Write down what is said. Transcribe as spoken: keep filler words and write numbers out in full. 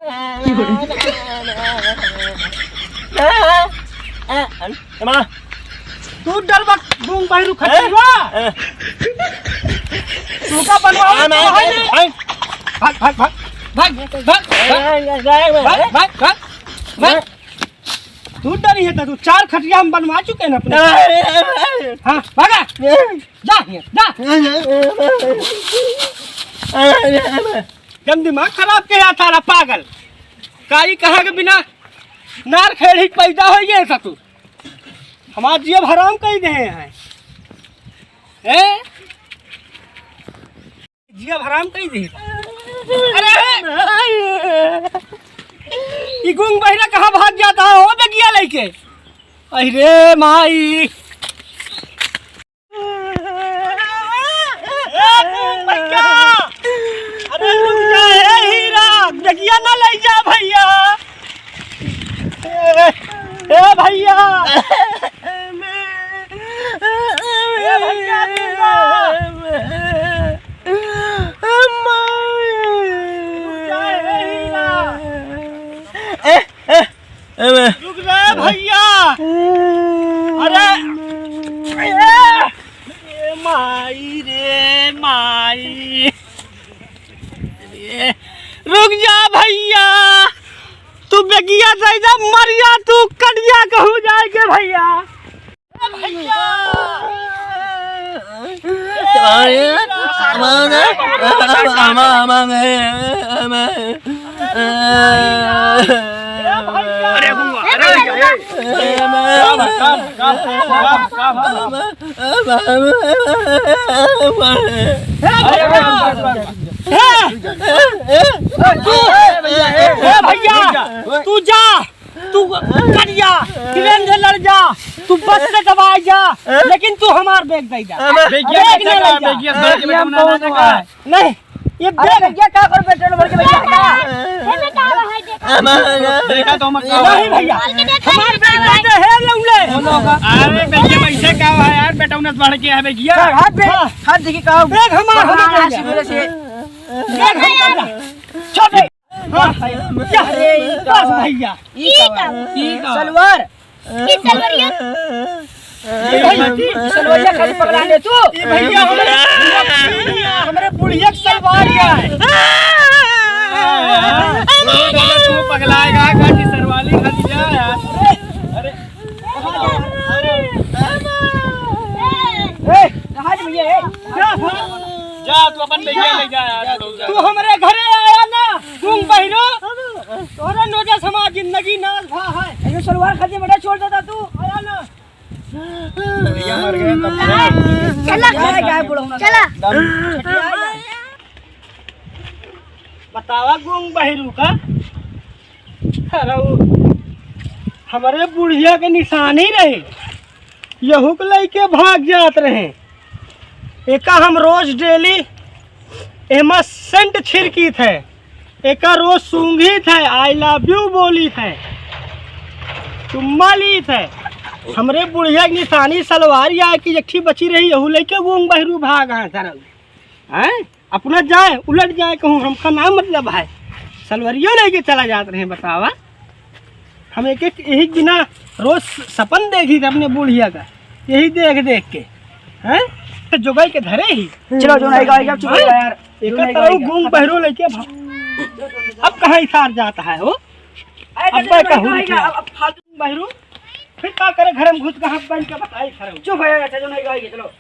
ए माँ। तू डरबा गूंग बहिरू खचुआ। ए। तू का बनवावा ए, माँ, तो है ए, नहीं। ए। भाग, भाग, भाग। भाग, भाग, भाग। ए, ए, ए, ए, भाग, ए। भाग, भाग, भाग। ए। तू डरी है तो तू चार खटिया हम बनवा चुके हैं अपने। ए, ए, ए, ए। हाँ, भागा। ए। जा हियाँ, जा। ए, ए, ए, ए। ए, ए, ए, ए। जब दिमाग खराब के है थारा पागल। काई कहा के बिना नार खेड़ी पैदा हो गए था तू। हमार जियब हराम कई दे हैं। हैं? जियब हराम कई दे। अरे! ई गूंग बहिरा कहाँ भाग जाता है हो बेगिया लइके? अरे माई! ए, भैया! अरे रुक जा, ए हीरा, बेगिया ना ले जा भैया। ए, ए भैया। ए भैया, हीरा। रुक जा, ए हीरा। ए, ए, ए, बे। रुक रे भैया। अरे, ए, ए माई रे माई। ए, रुक जा भैया। तू बेगिया दे जा, मरिया तू कटिया कहूँ जाए के भैया। ए भैया। अरे बुआ, अरे, अरे, ए भैया, तू जा। तू कट जा, ट्रेन से लड़ जा, तू बस से दबाई जा, लेकिन तू हमार बैग दे जा। अबे, बैग ना लई जा। बैग, बैग, नहीं, ये अरे बैग भैया, का कर पेट्रोल भर के भैया? देखा तो मत। नहीं भैया, हमार बैग दे दे, हे लौंडे। अरे भैया, पैसे का है यार, बेटा उन्हें बढ़ के है भैया। हाथ पे, हाँ। हाथ देखी का बैग हमार, हमार बैग है। बैग हमार। छोड़ दे। हाँ, भैया। अरे, ई का बस बा? भैया। ई का बा? ई का बा? सलवार। ई सलवरिया। ये भैया, ई सलवरिया खाली पगला ले तू। ये भैया हमरे, हमरे बुढ़िया के सलवार या है। तू पगलाएगा, गाठी सरवाली खा लिया यार। अरे, अरे। ए, कहाँ जी भैया, ए? जा, जा, तू अपन भैया ले जा यार, तू जा। तू हमरे घरे आया ना, गूंग बहिरो, तोरे नोजे से हमार जिंदगी नाश भा है। अयो सलवार खातिर बेटा छोड़ देता तू, आया ना। भैया मर गए तब। चला। क्या, क्या बुढ़ऊ ना? चला। बतावा गूंग बहिरू का। अरे वो हमरे बुढ़िया के निशानी रहे, यहू के लइके भाग जात रहे। एका हम रोज डेली एमा सेंट छिड़कीत है, एका रोज सूंघीत है, I love you बोलीत है, चुम्मा लीत है। हमरे बुढ़िया के निशानी सलवार या कि एक ठी बची रही, यहू लइके गूंग बहिरू भाग है सर। हैं? अपना जाए, उलट जाए, कहूँ हमका ना मतलब है। सलवरियो लेके चला जात रहे, बतावा। हम एक एक यही बिना रोज सपन देखी थे अपने बुढ़िया का, यही देख देख के, हैं? तो जोगाई के धरे ही। चलो, जो नहीं गाएगा, चुप रहो यार। एक जो नहीं तरह गाएगा। गूंग बहिरो लेके भाग। अब कहाँ इशार जाता है हो? अरे, अब जो नहीं कहूँ गाएगा, क्या? अब, अब फालतू बहिरो, फिर का करे घर में घुस के हाथ बांध के बताई खड़े हो। चुप हो यार, अच्छा, जो नहीं गाएगा, चलो।